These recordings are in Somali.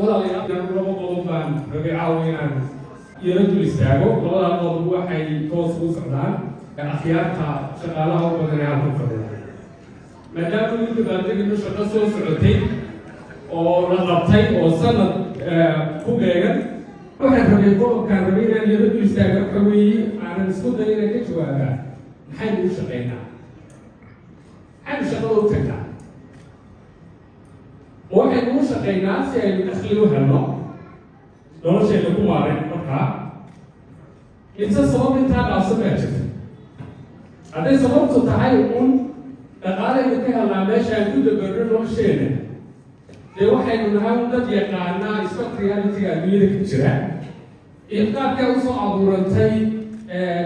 Walaalayaal, laba qodob baan rabay caawa inaan yaro dul istaago. Labada qodob waxay toos ugu socdaan akhyaarta shaqaalaha u badan ee halkan fadhida, maadaama ugu dabaaldegayno shaqo soo socotay oo la qabtay oo sanad ku beegan. Waxaan rabay, qodobkaan rabay inaan yaro dul istaago waxa weeye, aanan isku dayo inaan ka jawaabaa: maxaynu u shaqaynaa? Maxaynu shaqada u tagnaa? Waxaynu u shaqaynaa si aynu dakhli u helno, noloshayna ku maareen markaa, mise sabab intaa dhaafsan baa jirta? Hadday sababtu tahay un dhaqaalaynu ka helnaa meesha aan ku dabarno nolosheena, dee waxaynu nahay un dad yaqaanaa iska reality-ga adduunyada ka jira iyo qaabkaa usoo abuurantay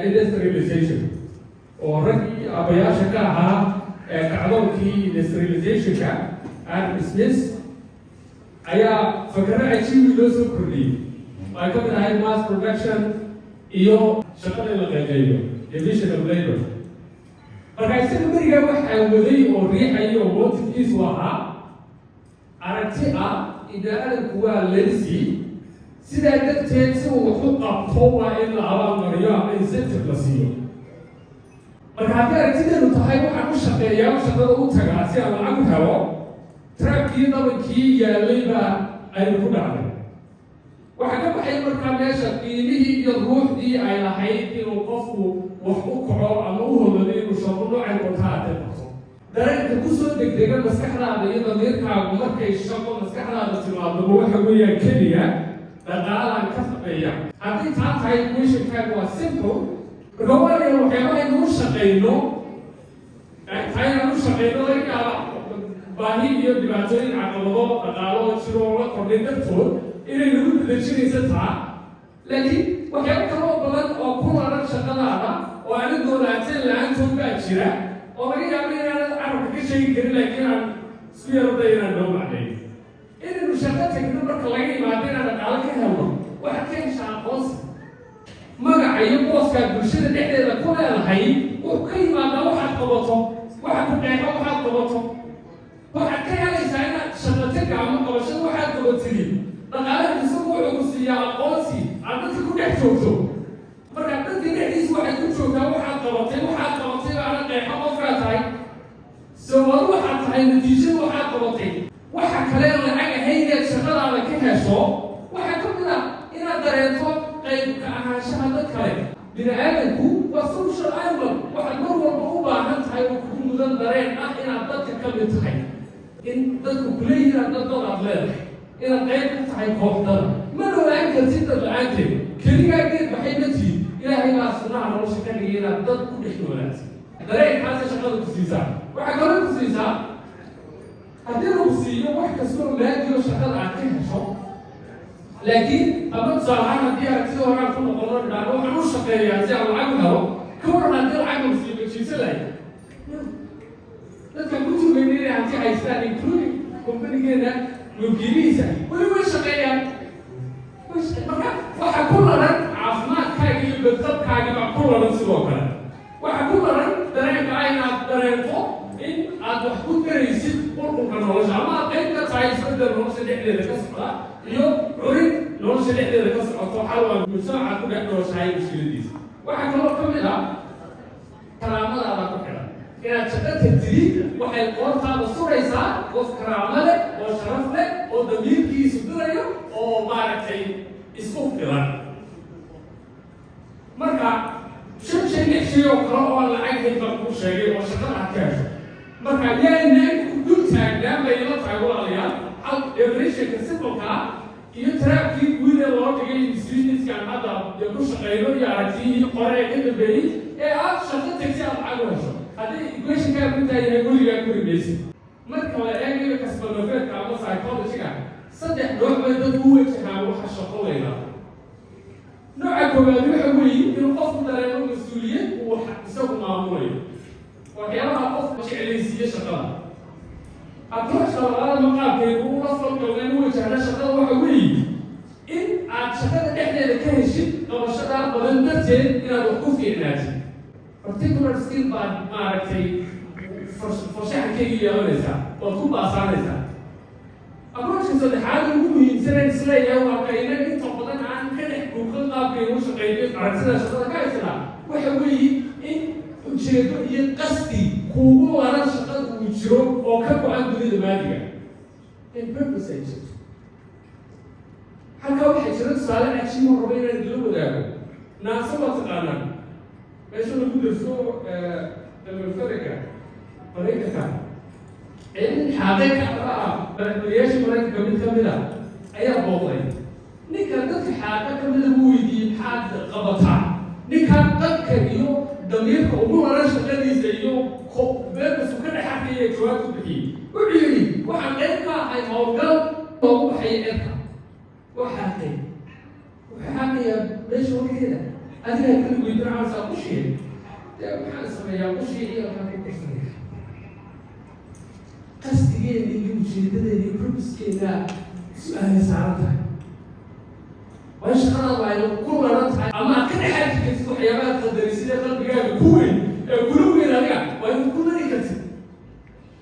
industrialization, oo raggii abayaasha ka ahaa kacdoonkii industrialization-ka, Adam Smith, ayaa fakaro cajiibi loo soo kordhiyey oo ay ka mid ahayd mass production iyo shaqada in la qeyqeeyo, division of labor. Marka isaga berigaa waxaa waday oo riixayay oo motive-kiisu ahaa aragti ah ibni aadamku waa lazy, sidaa darteed si uu wax u qabto waa in la abaalmariyo ama incentive la siiyo. Marka haddii aragtideenu tahay waxaan u shaqeeyaa, shaqada u tagaa si aan lacag u helo, trap-kii dabankii yaallay baa aynu ku dhacday. Waxaa ka baxay markaa meesha qiimihii iyo ruuxdii ay lahayd inuu qofku wax u kaco ama u hodlado inuu shaqo noocay doonta haatee qabto. Dareenka kusoo degdega maskaxdaada iyo damiirkaagu markay shaqo maskaxdaada timaadaba waxa weeyaan keliya dhaqaalaan ka shaqeeya. Haddii taa tahay, questionkaaga waa simple. Marka walaalayaal, waxyaabaha u shaqayno tahay inaan u shaqayno, laga yaaba baahi iyo dhibaatooyin, caqabado dhaqaalo oo jiro oo la kordhay dartood inay nagu dadejinayso taa, laakiin waxyaabo kale oo badan oo ku laran shaqadaada oo aanad noolaateen la-aantood baa jira, oo laga yaabo inaanad carabka ka sheegi karin, laakiin aan isku yaraday inaan noo macneeyo. Inaynu shaqo tagno marka laga yimaado inaan dhaqaalo ka helno, waxaad ka heshaa aqoonsi. Magaca iyo booskaad bulshada dhexdeeda ku leedahay wuxuu ka yimaadaa waxaad qabato. Waxa ku qeexo waxaad qabato. Waxaad ka helaysaa inaad shaqo taga ama qabashada waxaad qabatidi. Dhaqaalaha isagu wuxuu ku siiyaa aqoonsi aad dadka ku dhex joogto. Marka dadka dhexdiisa waxay ku joogtaa waxaad qabatay. Waxaad qabatay baana qeexo qofkaa tahay. Sawado waxaad tahay natiijada waxaad qabatay. Waxa kale lacag ahayn inaad shaqadaada ka hesho waxaa ka mid ah inaad dareento qayb ka ahaanshaha dad kale. Bini aadamku waa social animal. Waxaad mar walba u baahan tahay oo kugu mudan dareen ah inaad dadka ka mid tahay, in dadku kuleeyihiin dad aad leedahay, inaad qayb ka tahay kooxdada. Ma noolaan kartid dad la-aanteed. Keligaa geed baxay ma tihid. Ilaahay baa sunnaha nolosha ka dhigay inaad dad ku dhex noolaatid. Dareenkaasa shaqada ku siisaa. Waxaa kaloo ku siisaa, haddii lagu siiyo wax kastoo maadiyo shaqada aad ka hesho, laakiin ama tusaale ahaan haddii aragtida horaan ku noqono, idhaahno waxaan u shaqeeyaa si aan lacag u helo, ka waran haddii lacag lagu siiyo, ma jiibsan lahay? Dadkan ku tuugayna inay hanti haystaan, including company-geena mulkiilihiisa, weli way shaqeeyaan. Marka waxa ku laran caafimaadkaaga iyo badqabkaagi baa ku laran. Sidoo kale waxa ku laran dareenka ah inaad dareento in aad wax ku daraysid qulqulka nolosha ama aad qayb ka tahay isbeddel nolosha dhexdeeda ka socda iyo curin nolosha dhexdeeda ka socoto, xal waa mujtamacaad ku dhex nooshahay mushkiladiisa. Waxaa kaloo ka mid ah karaamadaada ku xidhan. Inaad shaqo tagtidi waxay qoortaada suraysaa qof karaamo leh oo sharaf leh oo damiirkiisu dirayo oo maaragtay isku filan. Marka shan shay, lix shay oo kale oo aan lacag hayn baan kuu sheegay oo shaqada aad ka hesho. Marka yaanaan ku dul taagnaan bay ila tahay, walaalayaal, hal definitionka simple-ka ah iyo trap-kii guud ee loo dhigay institutionskan hadda dee ku shaqeyno iyo aragtiyihii qore ee ka dambeeyey ee aad shaqo tagsi aad lacag u hesho. Haddii equationkaa intaa yahay, weligaa kori maysid. Marka la eegayo kasbanofeedka ama psychology-ga, saddex nooc bay dadku u wajahaan waxa shaqo la yidhaahdo. Nooca koowaad waxa weeye inuu qofku dareemo mas-uuliyad uu wax isagu maamulayo, waxyaabaha qofka jeclaysiiye shaqada. Approach-ka labaad ama qaabkeedu ula falgalna u wajahna shaqada waxa weeye in aad shaqada dhexdeeda ka heshid qabashadaa badan darteed inaad wax ku fiicnaatid, particular skill baad maaragtay farshaxankeyga yeelanaysaa, waad ku baasaanaysaa. Approach-ka saddexaad ugu muhiimsanan Isleeyahay waa kayna inta badan aan ka dhex buuqan qaabkaynu u shaqeyno, aragtida shaqada ka haysanaa waxa weeye in ujeedo iyo qasdi kuugu laran shaqada uu jiro oo ka go-an dunida maadiga, in purpose ay jirto. Halkaa waxaa jira tusaale cajiib oo raba inaan idila wadaago. NASA waa taqaanaa, meesha lagu darso dabalfariga Maraykanka. Nin xaaqay ka ah madaxweynayaasha Maraykanka mid ka mid a ayaa booqday. Ninka dadka xaaqa ka mida buu weydiiyey, "Maxaad qabataa?" Ninkan dadka iyo damiirka ugu laran shaqadiisa iyo beerkasu ka dhex arkaya jawaab ku bixiyey. Wuxuu yidhi, "Waxaan qayb ka ahay howlgal loogu baxaya cirka." Waa xaaqay, wuxuu xaaqayaa meesha horteeda. Adigaa kala weydiin caasaa qushiye dee, "Maxaan sameeyaa?" Qushiye iyo waxaan ku korsanaya. Qasdigeena iyo ujeedadeena iyo purpose-keena su-aalay saaran tahay. Waa in shaqadaadu ay ku laran tahay ama aad ka dhex arki kartid waxyaabaha qadarisida qalbigaaga ku weyn ee kula weyn adiga. Waa inaad ku lari kartid.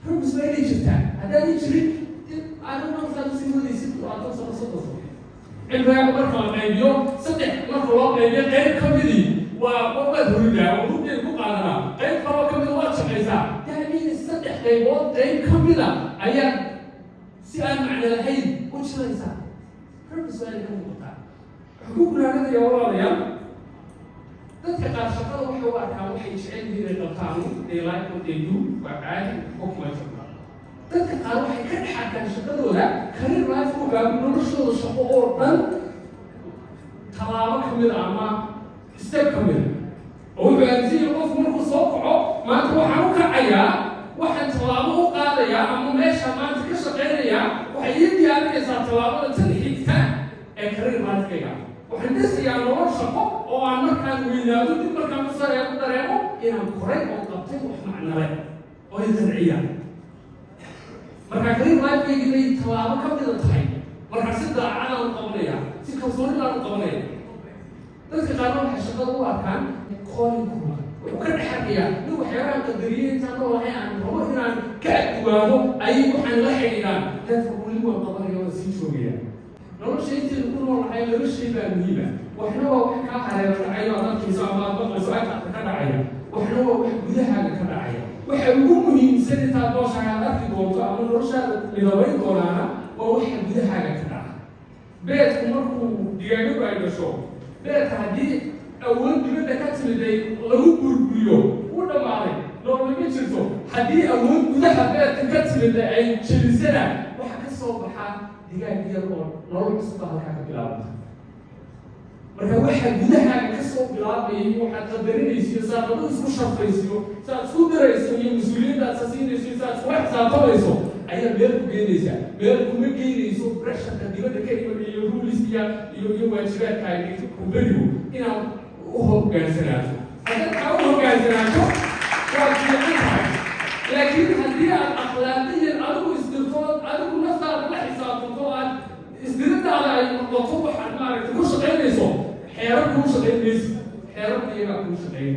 Purpose waa inay jirtaa. Haddaanay jirin, adina saad usii wadaysid 20 sano, 30 sano. Cimrigaaga marka la qaybiyo saddex, marka loo qaybiyo qayb ka midii waa waad huridaa oo hurdeed ku qaadanaa, qayb kaloo ka mida waad shaqaysaa. Yacni saddex qaybood qayb ka mida ayaa si aan macno lahayn u jiraysaa. Purpose waa inay ka muuqataa. Waxaan ku gunaanadayaa, walaalayaal, dadka qaar shaqada waxay u arkaan waxay jecel yihiin inay qabtaan. They like what they do, waa caadi oo kuma jirta. Dadka qaar waxay ka dhex arkaan shaqadooda career life kooga, noloshooda shaqo oo dhan tallaabo ka mid a ama step ka mid a, oo wuxuu aaminsan yahay qofku markuu soo kaco, maanta waxaan u kacayaa, waxaan tallaabo u qaadayaa ama meesha maanta ka shaqaynayaa waxay ii diyaarinaysaa tallaabada tan xigta ee career life-kayga. Waxaan dhisayaa nolol shaqo oo aan markaan weynaado dib markaan usoo eego dareemo inaan koray oo qabtay wax macnale oo i qanciya. Marka career life-kaygii bay tallaabo ka mida tahay. Marka si daacadaan u qabanaya, si kalsoonidaan u qabanaya. Dadka qaarna waxay shaqada u arkaan calling-kooda. Wuxuu ka dhex arkayaa nin waxyaabahan qadariyay intaan noolahay aan rabo inaan ka agduwaado ayay waxaan la xidhiidhaan. Dadka weli waan qabanaya, waan sii joogaya. Nolosha intaynu ku noolnahay laba shay baa muhiima. Waxna waa wax kaa hareero dhacayo, aad arkayso ama aad maqlayso, agtaada ka dhacaya. Waxna waa wax gudahaaga ka dhacaya. Waxa ugu muhiimsan intaad nooshahay aad arki doonto ama noloshaada midabayn doonaana waa waxa gudahaaga ka dhaca. Beedku markuu digaagadu ay dhasho, beedka haddii awood dibadda ka timid ay lagu burburiyo, wuu dhammaaday, noolama jirto. Haddii awood gudaha beedka ka timid ay jebisana, waxa ka soo baxaa digaag yar oo nolol cusub baa halkaa ka bilaabanta. Marka waxa gudahaaga ka soo bilaabaya iyo waxaad qadarinaysiyo, saad adu isku sharfaysiyo, saad isku dirayso iyo mas-uuliyadda aad sasiinayso iyo saad iskula xisaabtamayso ayaa meel ku geynaysaa. Meel kuma geynayso pressure-ka dibadda ka imanaya iyo rules-kiya iyo waajibaadka ay dhigto company-gu inaad u hoggaansanaato. Haddaad kaa u hoggaansanaato, waad fiican tahay, laakiin haddii aad akhlaaqiyan adigu isdirto, adigu naftaada la xisaabtanto, aad isdiradaada ay noqoto waxaad maaragtay ku shaqaynayso, xeerar kuu shaqayn mayso, xeerarka iyagaa kuu shaqayn.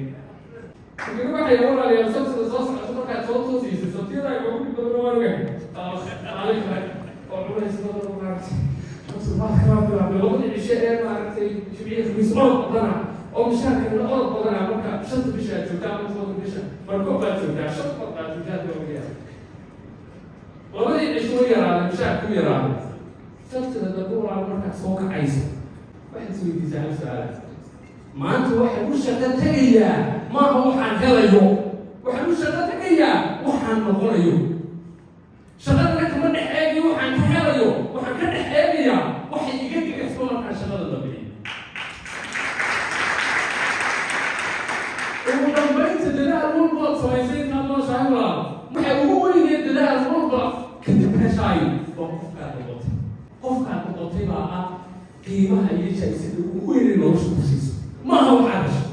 Kaga waxay, walaalayaal, Sabtida soo socoto markaad soo toosaysa, Sabtiyada ay ugu dhib badan waan ogahay, oo culays badan maaragtay toddobaadka bilaabay, labadii cishe ee maaragtay Jimciya Khamiis orod badana oo mishaarkana orod badana. Marka shanta bisha aad joogtaa ama 10-ka bisha barko baad joogtaa, shan bad baad joogtaa, hadda ogaya labadii cisho way yaraaday, mishaarku yaraaday. Sabtida dambe, walaal, markaad soo kacayso waxaad is weydiisaa hal su-aala: maanta waxaan u shaqo tegayaa maaha waxaan helayo, waxaan u shaqo tegayaa waxaan noqonayo. Shaqadana kama dhex eegayo waxaan ka helayo, waxaan ka dhex eegayaa waxay iga dhigayso markaan shaqada dambeeyo. Ugu dambaynta, dadaal walbaad samaysay intaad nooshahay, walaal, waxay ugu weyneed dadaal walba kadib heshaayo waa qofkaad noqotay. Qofkaad noqotay baa ah qiimaha iyo jaa-isada ugu weynay nolosha ku siiso, maaha waxaad heshay.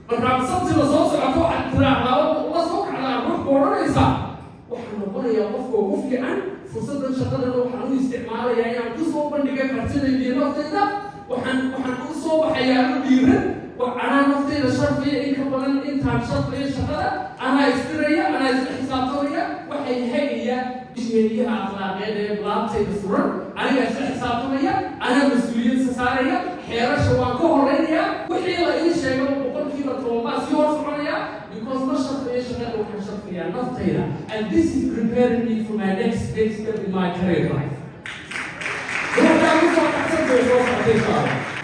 Markaa Sabtida soo socoto waxaad tiraahdaa, la soo kacdaa ruux ku odhanaysaa, "Waxaan noqonayaa qofka ugu fiican. Fursaddan shaqadana waxaan u isticmaalayaa inaan kusoo bandhiga kartidayda iyo naftayda. Waxaan u soo baxayaa u dhiiran, anaa naftayda sharfaya in ka badan intaan sharfaya shaqada. Anaa isdiraya, anaa isla xisaabtamaya, waxay hagaya jiheeliyaha akhlaaqeed ee laabtayda furan. Anigaa isla xisaabtamaya, anigaa Anaa mas-uuliyad sa saaraya, xeerasha waan ka horeynaya. Wixii la ii sheegaba 10% baa sii hor soconaya, because ma shaqeeyo shaqada, waxaan shaqeeyaa naftayda, and this is preparing me for my next big step in my career life. Ruuxdaa ku soo baxsan bay soo socotay, insha Allah.